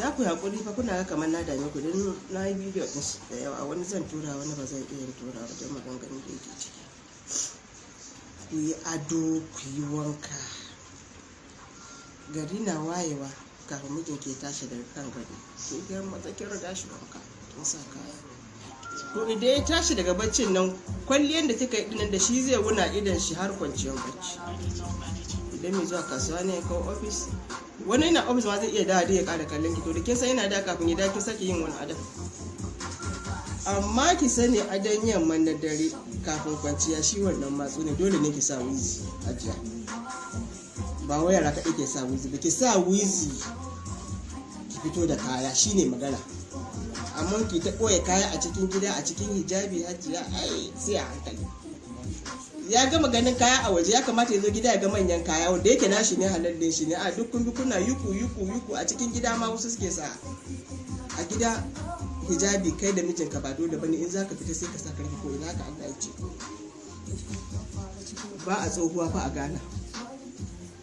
Za ku haƙuri fa, kuna ga kamar na dame ku don na yi bidiyo ɗin da yawa. Wani zan tura, wani ba zan iya tura ba don maganganun da yake ciki. Ku yi ado, ku yi wanka. Gari na wayewa, kafin mijin ke tashi daga kan gado, ke ga maza kin riga shi wanka, kin sa kaya. To idan ya tashi daga baccin nan, kwalliyan da kika yi dinnan da shi zai wuna idan shi har kwanciyar bacci. Idan mai zuwa kasuwa ne ko ofis, wani yana ofis ma zai iya dawo ya kara kallon ki. To da kin san yana da kafin ya dawo kin sake yin wani adon. Amma ki sani, adon yamma na dare kafin kwanciya, shi wannan matsu ne. Dole ne ki sa wizi ajiya. Ba wai yara kaɗai ke sa wizi ba. Ki sa wizi, ki fito da kaya, shine magana. Amma ki ta ɓoye kaya a cikin gida, a cikin hijabi, hajiya, ai sai a hankali. Ya gama ganin kaya a waje, ya kamata ya zo gida ya ga manyan kaya wanda yake nashi ne, halal shi ne. A duk kun bi kuna yuku yuku yuku a cikin gida ma wasu suke sa a gida hijabi. Kai da mijinka ba dole bane. In zaka fita sai ka sa karfi ko ina ka. Allah ya ce ba a tsohuwa fa a Ghana.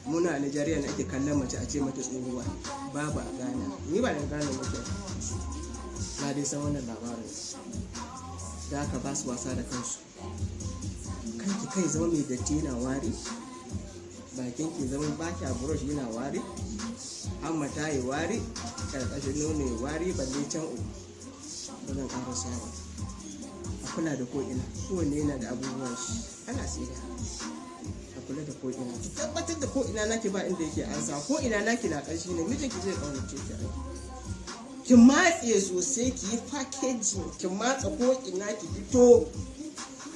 Muna a Nigeria ne ake kallon mace a ce mata tsohuwa. Babu a Ghana. Ni ba da Ghana nake, na dai san wannan labarin. Da aka ba su wasa da kansu. Kanki kai zama mai datti yana wari, bakin ki zama baki a brush yana wari, hammata yi wari, karkashin nono ya wari, balle can uku ba zan ƙara sawa. A kula da ko'ina, kowanne yana da abubuwan shi ana tsira. A kula da ko'ina, ki tabbatar da ko'ina naki ba inda yake ansa, ko'ina naki na ƙarshi ne, mijinki zai ƙaunace ki. Ai ki matse sosai, ki yi packaging, ki matsa ko'ina, ki fito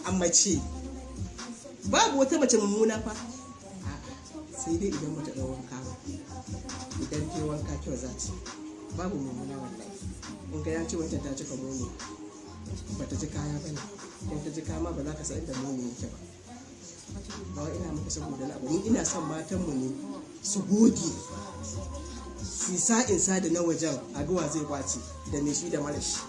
a mace. Babu wata mace mummuna fa, sai dai idan bata ɗau wanka ba. Idan ta wanka, kyau za ta. Babu mummuna wallahi. In ga ya ce wancan ta cika muni, bata ji kaya ba ne. In ta ji kaya ma, ba za ka san inda muni yake ba. Ba wai ina muku saboda na abu, ni ina son matanmu ne su goge, su sa'in sa da na wajen, a zai kwace da mai shi da mara shi.